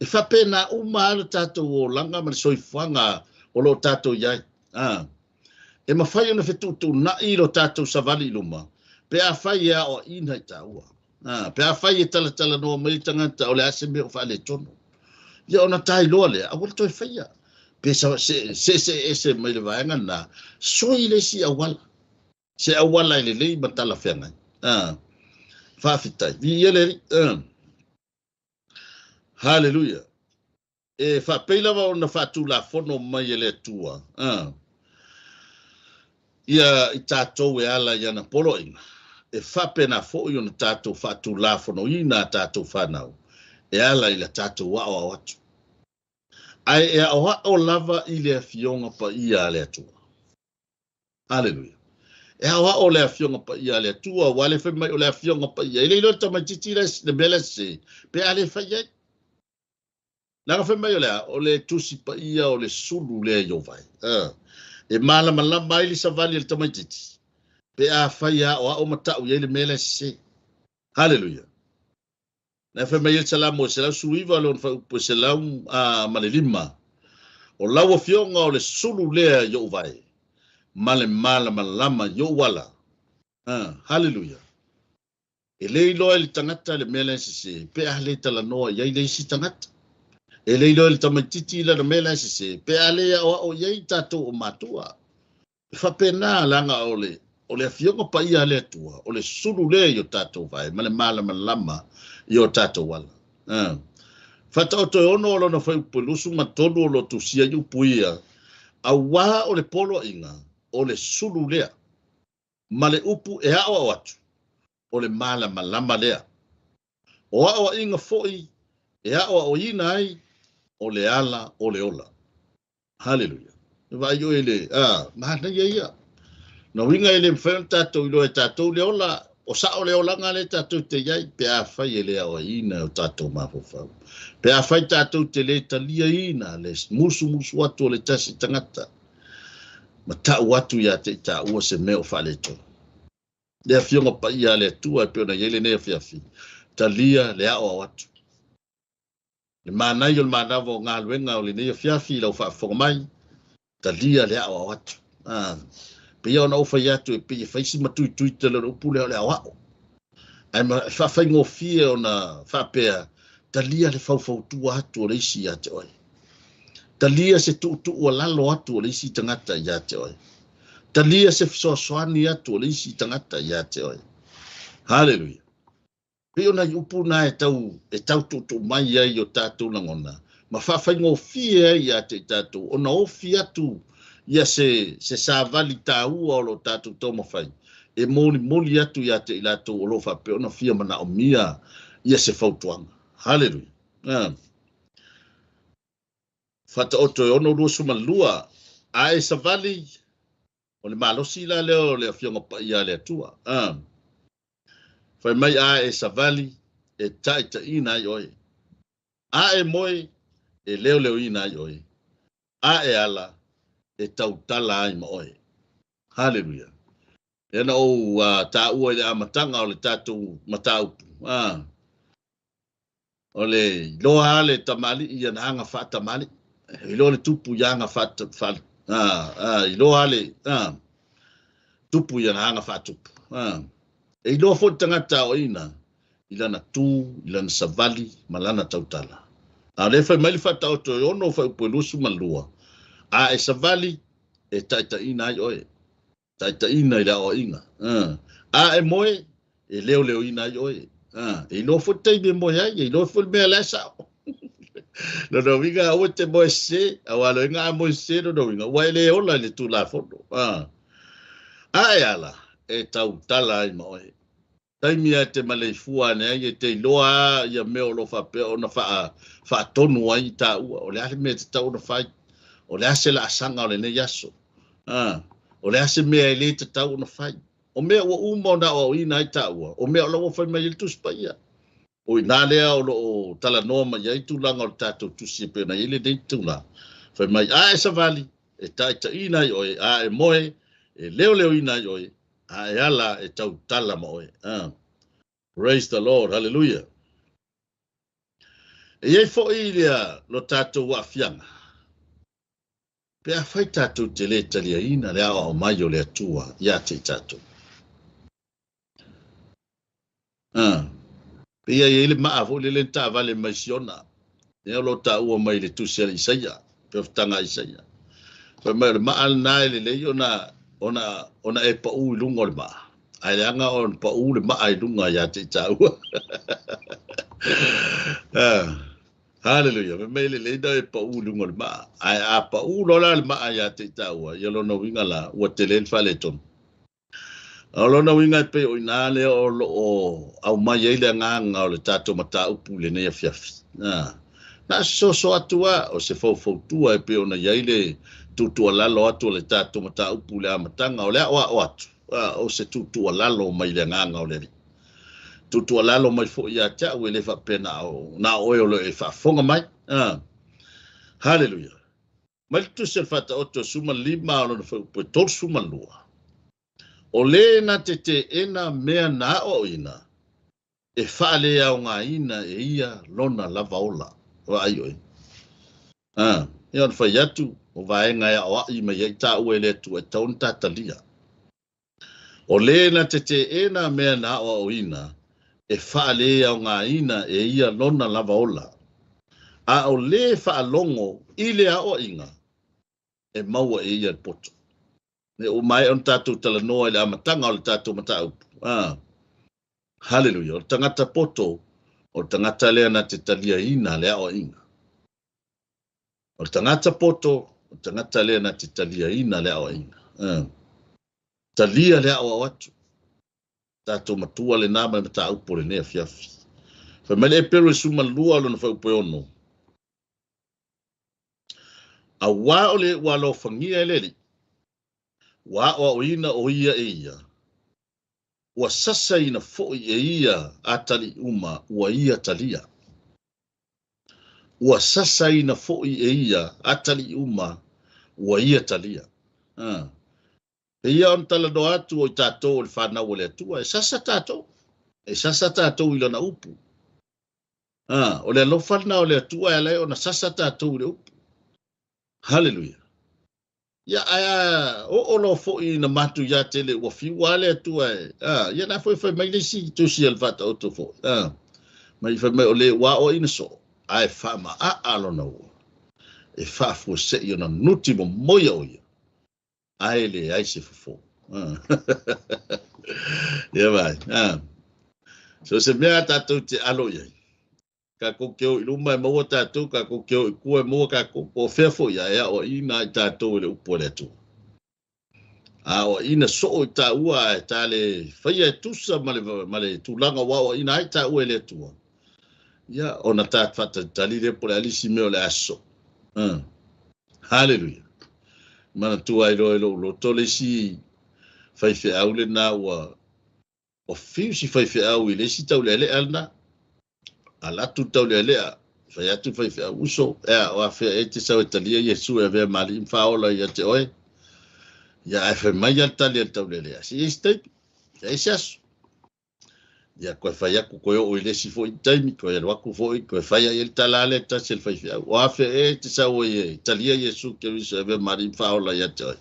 A: E faapena uma lava le tatou olaga ma le soifuaga o lo o tatou i ai. A. E mafai ona fetuutuunai lo tatou savali i luma pe afai e aoaiina i taua. A. Pe afai e talatalanoa mai le tagata o le a se mea o faaletonu. Ia ona tailoa lea, aua le toe faia. Pe seeseese mai le vaega lena, sui le isi auala. Se auala e lelei ma talafeagai. A. Faafetai. Viia le Alii. A. Haleluia. E faapei lava ona faatulafono mai e le Atua a ia i tatou e ala i ana poloaiga, e faapena foi ona tatou faatulafonoina a tatou fanau e ala i la tatou aoao atu. Ae e aoao lava i le Afioga Paia a le Atua. Aleluia. E aoao le Afioga Paia a le Atua, aua le fai mai o le Afioga Paia. E le iloa le tamaitiiti le, le mea lea sese, pe a le fai ai. Leaga fai mai o le a? O le Tusi Paia o le sulu lea i ou vae. E malamalama ai le savali a le tamaitiiti, pe a fai e aoao ma tau i ai le mea lea sese. Haleluia. Na fai mai ai le Salamo e 119 lona fuaiupu e 105, O lau Afioga o le sulu lea i ou vae, ma le malamalama i ou ala. Haleluia. E le iloa e le tagata le mea la e sese, pe a le talanoa i ai le isi tagata. E le iloa e le tamaitiiti lana mea la e sese, pe a le aoao i ai tatou o matua. E faapena leaga o le, o le Afioga Paia a le Atua, o le sulu lea i o tatou vae ma le malamalama i o tatou ala. Faataoto e ono o lona fuaiupu e 23 o lo o tusia i upu ia, Auā o le poloaiga, o le sulu lea, ma le upu e aoao atu, o le malamalama lea. O aoaiga foi e aoaoina ai, o le ala o le ola. Haleluia. E vaai oe i le, a, manaia ia. Na uiga e le mafai ona tatou iloa e tatou le ola, o sao le olaga lea tatou te i ai, pe afai e le aoaiina e o tatou mafaufau. Pe afai tatou te le taliaina le musumusu atu o le tasi tagata, ma tau atu ia te i taua se mea o faaletonu. Le Afioga Paia a le Atua e pei ona i ai lenei afiafi, talia le aoao atu. Le manaia o le manava o galuega o lenei afiafi i lau faafofoga mai, talia le aoao atu. Ah, pei ona ou fai atu e pei e fai si matuitui tele o le upu lea o le aoao. Ae ma, e faafaigofie ona faapea, talia le faufautua atu o le isi ia te oe. Talia se tuutuualalo atu o le isi tagata ia te oe. Talia se fesoasoani atu o le isi tagata ia te oe. Haleluia. Pei o nai upu na e tau, e tau tuutuu mai ai i o tatou lagona, ma faafaigofie ai ia te i tatou ona ofi atu ia se, se savali taua o lo tatou taumafai e molimoli atu ia te i latou o lo o faapea ona fia manaomia ia se fautuaga. Haleluia. Ah. Faataoto e 6:22, A e savali, o le malosi la lea o le Afioga Paia a le Atua. Ah. Fai mai a e savali, e taitaiina ai oe. A e moe, e leoleoina ai oe. A e ala, e tautala ai ma oe. Haleluia. Lea na ou taua i le amataga o le tatou mataupu. O le iloa lava le tamalii i ana aga faatamalii. E iloa le tupu i aga iloa lava le tupu i ana aga faatupu. E iloa foi le tagata aoaina i lana tu, i lana savali ma lana tautala. A o lea e fai mai le Faataoto e 6 fuaiupu e 22, A e savali, e taitaiina ai oe, taitaiina i le aoaiga. A e moe, e leoleoina ai oe. E iloa foi le taimi e moe ai, e iloa foi le mea la e sao. Lona uiga, aua e te moe sese, auā le uiga a moe sese lona uiga, ua e le ola i le Tulafono. A e ala, e tautala ai ma oe. Taimi lava e te maleifua ane ai, e te iloa lava ia mea o lo o faapea ona faatonu ai i taua, o le a le mea e tatau ona fai, o le a se laasaga o lenei aso, o le a se mea e le tatau ona fai. O mea ua uma ona aoaoina ai taua, o mea o la ua fai mai ai le Tusi Paia. O i ina lea o lo o talanoa mai ai tulaga o le tatou tusi e pei ona i ai lenei itula. Fai mai, a e savali, e taitaiina ai oe, a e moe, e leoleoina ai oe, a e ala, e tautala ma oe. Praise the Lord, hallelujah. E i ai foi lea lo tatou aafiaga, pe afai tatou te le taliaina le aoao mai o le Atua ia te i tatou. Pei e i ai le maa foi lele na taavale mai Siona, lea o lo o taua mai i le tusi a le Isaia, profetaga a Isaia. Fai mai o le maa lena e lelei ona, ona, ona e pau i luga o le maa, ae leaga ona pau le maa i luga ia te i taua. Haleluia. Fai mai e lelei ona e pau i luga o le maa, ae a pau loa la le maa ia te i taua, ia lona uiga la, ua tele le faaletonu. O lona uiga e pei o i ina lea o lo o aumai ai le agaga o le tatou mataupu i lenei afiafi. Na o se soso atu lava, o se faufautua e pei ona i ai le tuutuualalo atu o le tatou mataupu i le amataga o le aoao atu, o se tuutuualalo mai le agaga o le Alii. Tuutuualalo mai foi ia te au, e le faapea na o oe o lo o e faafofoga mai. Haleluia! Mai le Tusi a le Faataoto 15 o lona fuaiupu e 32, O le na te teena mea na aoaoina, e faaleaogaina e ia lona lava ola. Vaai oe. A, ia ona fai atu, o vaega e aoai mai ai taua e le Atua e tatau ona ta talia. O le na te teena mea na aoaoina, e faaleaogaina e ia lona lava ola. A o le faalogo i le aoaiga, e maua e ia le poto. E ua maea ona tatou talanoa i le amataga o le tatou mataupu. A, haleluia! O le tagata poto, o le tagata lea na te taliaina le aoaiga. O le tagata poto, o le tagata lea na te taliaina le aoaiga. Talia le aoao atu. Tatou matua lena ma le mataupu o lenei afiafi. Fai mai le Eperu e 12 o lona fuaiupu e 6. Auā o le ua alofagia e le Alii, ua aoaoina o ia e ia, ua sasaina foi e ia atalii uma ua ia talia. Ua sasaina foi e ia atalii uma ua ia talia. E ia ona talanoa atu o i tatou o le fanau a le Atua, e sasa tatou. E sasa tatou i Lana upu. O le alofa lena o le Atua e ala ai ona sasa tatou i le upu. Haleluia. Ia, ae a oo loa foi ina matuia tele ua fiu lava le Atua e, a, ia la foi fai mai le isi tusi a le Faataoto foi, a, mai fai mai o le ua aoaina soo, ae faamaaa lona ua, e faafuasei ona nuti momoia o ia, ae leai se fofo. Ia vai, a. So se mea tatou te alo i ai, Kakou te o i luma e maua tatou, kakou te o i tua e maua tatou. Po o fea foi a e aoaina ai tatou e le upu a le Atua. A aoaina soo i taua ae ta le faia e tusa ma le, ma le tulaga ua aoaina ai taua e le Atua, ia, ona ta faatalitali lea po o le a le isi mea o le a sosoo. Haleluia. Manatua ai loa i lou loto le isi faifeau lena ua Ua fiu si faifeau i le isi taulealea lena. Ala atu le taulealea, fai atu le faifeau, Uso, ea, o afea ea e te sau e talia Iesu e avea ma alii ma faaola ia te oe? Ia, ae fai mai lava le tali a le taulealea, Se i ai se taimi, se i ai se aso. Ia, toe fai atu, toe oo i le isi foi taimi, toe alu atu foi, toe fai ai le tala lea tasi a le faifeau, O afea ea e te sau ai e talia Iesu Keriso e avea ma alii ma faaola ia te oe?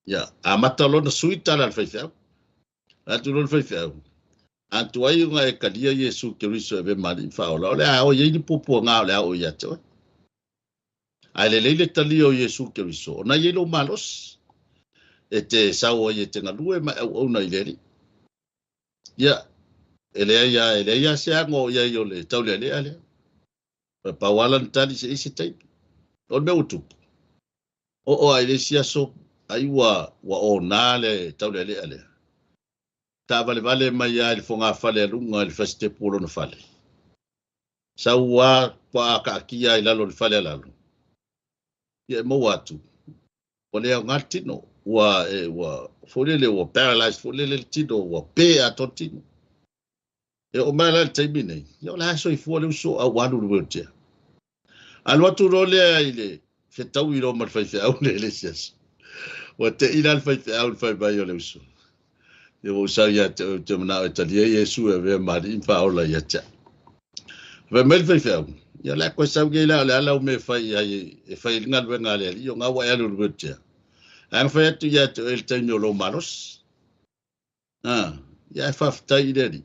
A: Ia, amata loa ona sui tala a le faifeau. Fai atu loa le faifeau, A tuai ona e talia Iesu Keriso e avea ma Alii ma Faaola, o le a o i ai ni puapuaga o le a oo ia te oe. Ae lelei le talia o Iesu Keriso, ona e i ai lou malosi e te sau ai e te galue ma e auauna i le Alii. Ia, e leai lava, e leai lava se ago o i ai o le taulealea lea. E pau lava lana tali se i se taimi. O le mea ua tupu, oo lava i le isi aso, ai ua, ua ona le taulealea lea. Taavalevale mai lava i le fogafale a luga i le fasitepu o lona fale. Sau lava puaa taatia i lalo o le fale a lalo. Ia e maua atu, ua le aoga le tino. Ua, e, ua, foi lele, ua paralyzed foi lele le tino, ua pe atoa le tino. E oo mai la i le taimi nei, ia o le a soifua le uso a ua alu i le wheelchair. Alu atu loa lea i le fetaui loa ma le faifeau lea i le isi aso. Ua te'i la le faifeau i le fai mai o le uso. Ia ua ou sau ia te oe ou te manao e talia Iesu e avea ma alii ma faaola ia te au. Fai mai le faifeau, ia o le a koe sau nei la o le a lau mea e fai ai e fai ai le galuega a le Alii o ga ua e alu i le wheelchair. Ae na fai atu ia te oe i le taimi o lou malosi. A, ia ae faafetai i le Alii.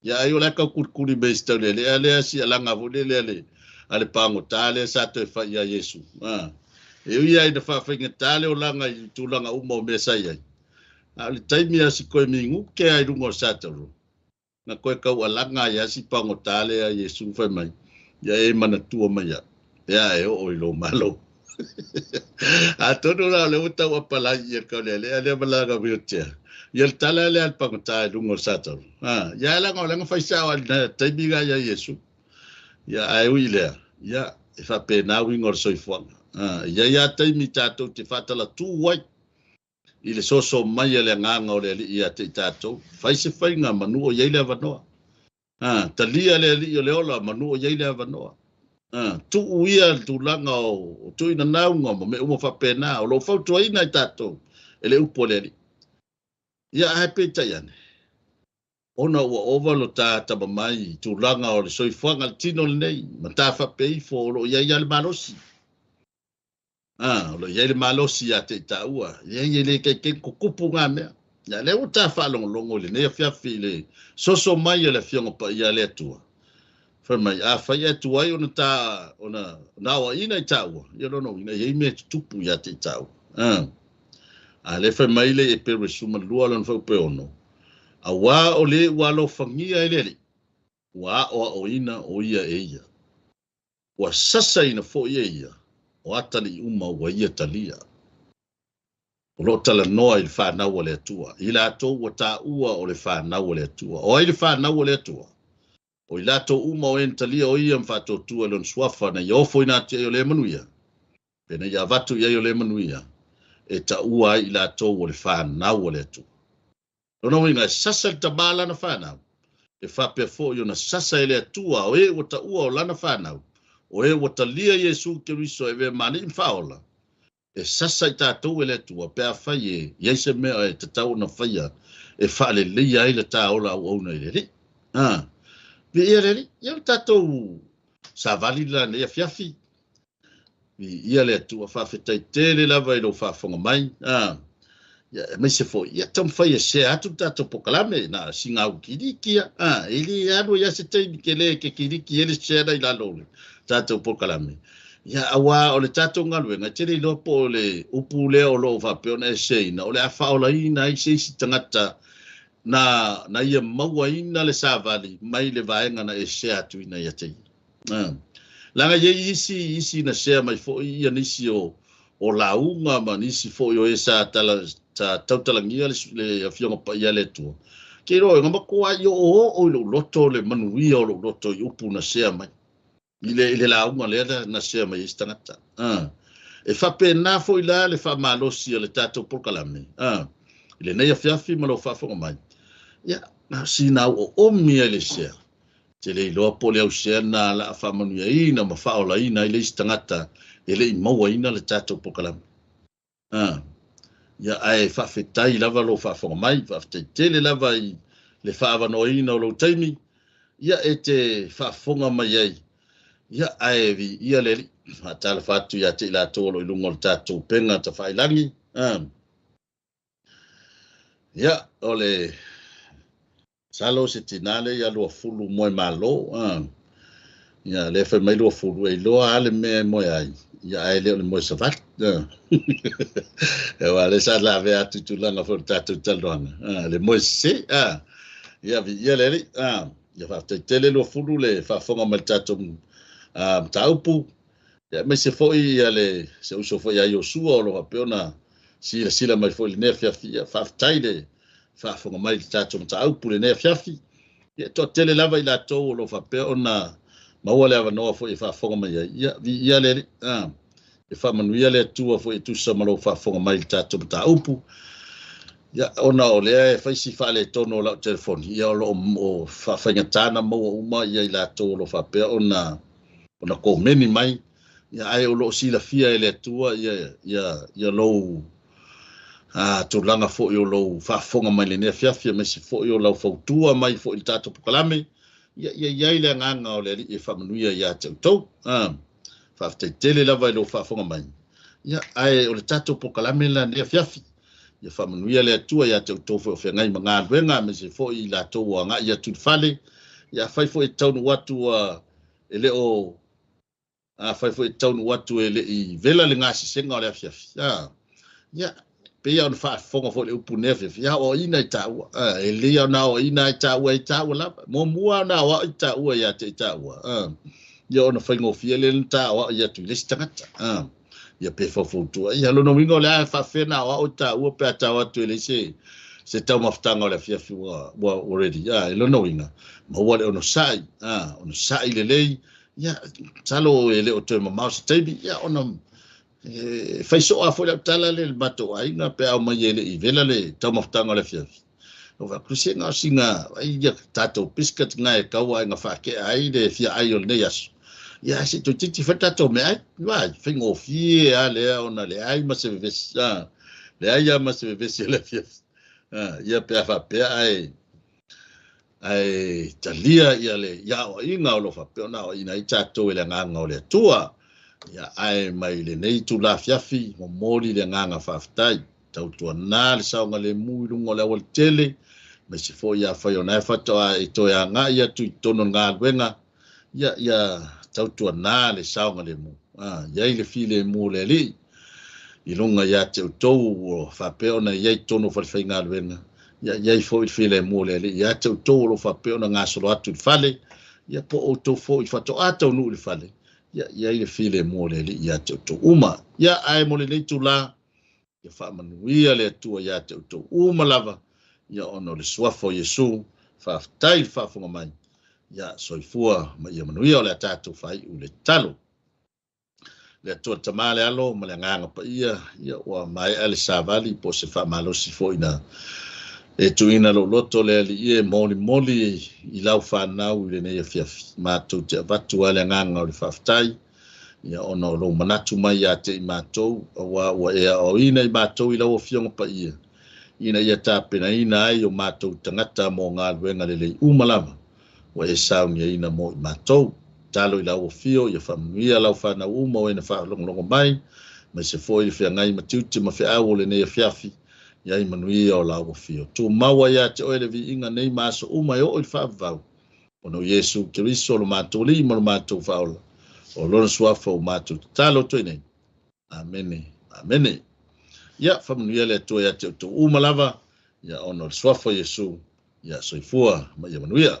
A: Ia ai o la e tau kulikuli mai i se taulealea lea sialaga foi lele a le, a le pagota lea sa toe fai ia Iesu. A, e ui lava ina faafaigata le olaga i tulaga uma o mea sa i ai, a o le taimi lava si koe minute lava i luga o le satalo, na koe taualaga ai lava si pagota lea a Iesu fai mai, Ia e manatua mai au, pe a e oo i lou Malo. Atonu la o lea ua tau apalai ia le taulealea lea ma lana wheelchair. Ia le tala lea a le pagota i luga o le satalo. Ha, ia leaga o lea na fai sao lava i le taimi la ia Iesu. Ia ae ui i lea, ia e faapena uiga o le soifuaga. Ha, e i ai lava taimi tatou te faatalatu ai i le soso mai a le Agaga o le Alii ia te i tatou. Fai se faiga manu o i ai le avanoa. A, talia le Alii o le ola manu o i ai le avanoa. A, tuu ia le tulaga o tuuina nauga ma mea uma faapena o lo o fautuaina i tatou e le upu a le Alii. Ia ae peitai ane, ona ua ova lo ta atamamai i tulaga o le soifuaga le tino lenei ma ta faapea ifo o lo o i ai lava le malosi. A, o lo o i ai le malosi ia te i taua. Leai, e le kaikai tutupu ngā mea. Ia, lea ua ta faalogologo i lenei afiafi i le soso mai a le Afioga Paia a le Atua. Fai mai, afai e tuai ona ta, ona, ona aoaiina i taua, ia lona uiga, e i ai mea e tutupu ia te i taua. A, a lea fai mai le Eperu 12 lona fuaiupu e 6, Auā o le ua alofagia e le Alii, ua aoaoina o ia e ia. Ua sasaina foi e ia o atalii uma ua ia talia. O lo o talanoa i le fanau a le Atua, i latou ua taua o le fanau a le Atua. O ai le fanau a le Atua? O i latou uma o e na talia o ia ma faatuatua i lona suafa na ia ofoina atu i ai o lea manuia, pe na ia avatu i ai o lea manuia, e taua ai i latou o le fanau a le Atua. Lona uiga, e sasa le tama lana fanau, e faapea foi ona sasa e le Atua o e ua taua o lana fanau, o e ua talia Iesu Keriso e avea ma Alii ma Faaola, e sasa i tatou e le Atua pe afai e i ai se mea e tatau ona faia e faaleleia ai le ta ola auauna i le Alii. A, viia le Alii, ia o le tatou savali la lenei afiafi. Viia le Atua, faafetai tele lava i lou faafofoga mai. A, ia, aemaise foi, ia taumafai e share atu le tatou polokalame, na o sina au kiliki ia. A, e le alu ai lava se taimi tele e te kiliki ai le share la i lalo o le tatou polokalame. Ia, auā o le tatou galuega, e te le iloa po o le upu lea o lo o faapea ona e share ina, o le a faaolaina ai se isi tagata na, na ia mauaina le savali mai le vaega na e share atuina ia te ia. Leaga e i ai isi, isi na share mai foi ia nisi o, o lauga ma nisi foi o e sa tala, sa tautalagia le, le Afioga Paia a le Atua. Ke iloa, na matuai oooo i lou loto le manuia o lou loto i upu na share mai i le, i le lauga lea na, na share mai ai se tagata. E faapena foi la le faamalosi o le tatou polokalame, i lenei afiafi ma lou faafofoga mai. Ia, na o sina au oomi ai le share. Te le iloa po o le ausia lena o le a faamanuiaina ma faaolaina ai le isi tagata e le i mauaina le tatou polokalame. A, ia, ae faafetai lava lou faafofoga mai, faafetai tele lava i le faaavanoaina o lou taimi, ia, e te faafofoga mai ai, ia, ae viia le Alii. Faatalofa atu ia te i latou o lo o i luga o le tatou upega tafailagi. A, ia, o le Masalo se tina lea ia Luafulu moe malo. A. Ia, lea fai mai Luafulu, e iloa lava le mea e moe ai. Ia ae le o le moe savali. Aua lea sa lavea atu i tulaga foi o le tatou talanoaga, le moe sese. Ia viia le Alii. Ia faafetai tele Luafulu le faafofoga mai i le tatou mataupu. Ia aemaise foi ia le se uso foi ia Iosua o lo o faapea ona silasila mai foi i lenei afiafi. Ia faafetai le faafofoga mai i le tatou mataupu i lenei afiafi. Ia toatele lava i latou o lo o faapea ona maua le avanoa foi e faafofoga mai ai. Ia viia le Alii. E faamanuia le Atua foi e tusa ma lou faafofoga mai i le tatou mataupu. Ia, ona o lea e fai si faaletonu o lau telefoni, ia o lo o faafaigata ona maua uma ia i latou o lo o faapea ona komeni mai. Ia, ae o lo o silafia e le Atua ia lou tulaga foi o lou faafofoga mai lenei afiafi, aemaise foi o lau fautua mai foi i le tatou polokalame. Ia, ia i ai le agaga o le Alii e faamanuia ia te outou. Faafetai tele lava i lou faafofoga mai. Ia, ae o le tatou polokalame lenei afiafi. Ia faamanuia le Atua ia te outou foi o feagai ma galuega, aemaise foi i latou o agai atu i le fale. Ia, afai foi e taunuu atu e le o afai foi e taunuu atu e le i vela le gasesega o le afiafi. Ia, pei ona faafofoga foi le upu nei afiafi, ia aoaoina i taua. E lelei ona aoaoina i taua e taua lava. Muamua ona aoao i taua ia te i taua. Ia ona faigofie le na ta aoai atu i le isi tagata. Ia pe faufautua. Ia lona uiga o le a faafefea ona aoao i taua pe a tau atu e leai se taumafataga o le afiafi ua ready. E lona uiga, maua le onosai. Onosai lelei. Ia, masalo e le o toe mamao se taimi. Ia ona fai soo foi lau tala le matou aiga pe au mai e le i vela le taumafataga o le afiafi. O faapea o sina ai ia tatou biscuit nga e kaua ai nga faakea ai le fia ai o lenei aso. Ia se toeitiiti fai tatou meaai. Vai, faigofie a lea ona leai ma se vevesi. Leai lava ma se vevesi o le afiafi. Ia pe a faapea ae talia ia le aoaiga o lo o faapea ona aoaina ai tatou e le agaga o le Atua. Ia ae mai lenei itula afiafi momoli le agaga faafetai. Tautuana le saogalemu i luga o le aualatele, aemaise foi afai o na e faatoa e toe agai atu i totonu o le galuega. Ia tautuana le saogalemu. Iai le filemu o le Alii i luga ia te outou o faapea ona i ai i totonu o falefaigaluega. Ia iai foi le filemu o le Alii ia te outou o lo o faapea ona gasolo atu i le fale. Ia po o outou foi faatoa taunuu i le fale. Ia iai le filemu o le Alii ia te outou uma. Ia ae mo lenei itula, ia faamanuia le Atua ia te outou uma lava. Ia ona o le suafa o Iesu, faafetai le faafofoga mai. Ia soifua ma ia manuia o le a tatou faaiu le tatalo. Le Atua le Tama le Alo ma le Agaga Paia, ia ua maea le savali po o se faamalosi foi na e tuuina lou loto le Alii e molimoli i lau fanau i lenei afiafi. Matou te avatu ai le agaga o le faafetai, ia ona o lou manatu mai ia te i matou, aua ua e aoaoina i matou i lau Afioga Paia, ina ia tapenaina ai o matou tagata mo galuega lelei uma lava, ua e sauniaina mo i matou. Talo i lau afio, ia faamanuia lau fanau uma o e na faalogologo mai, aemaise foi le feagai ma tiute ma feau o lenei afiafi, ia i manuia o lau afio. Tumau ia te oe le viiga nei ma aso uma e oo i le faavavau. Ona o Iesu Keriso lo matou Alii ma lo matou Faaola, o lona suafa o matou tatalo atu ai nei. Amene, amene. Ia faamanuia le Atua ia te outou uma lava, ia ona o le suafa o Iesu, ia soifua ma ia manuia.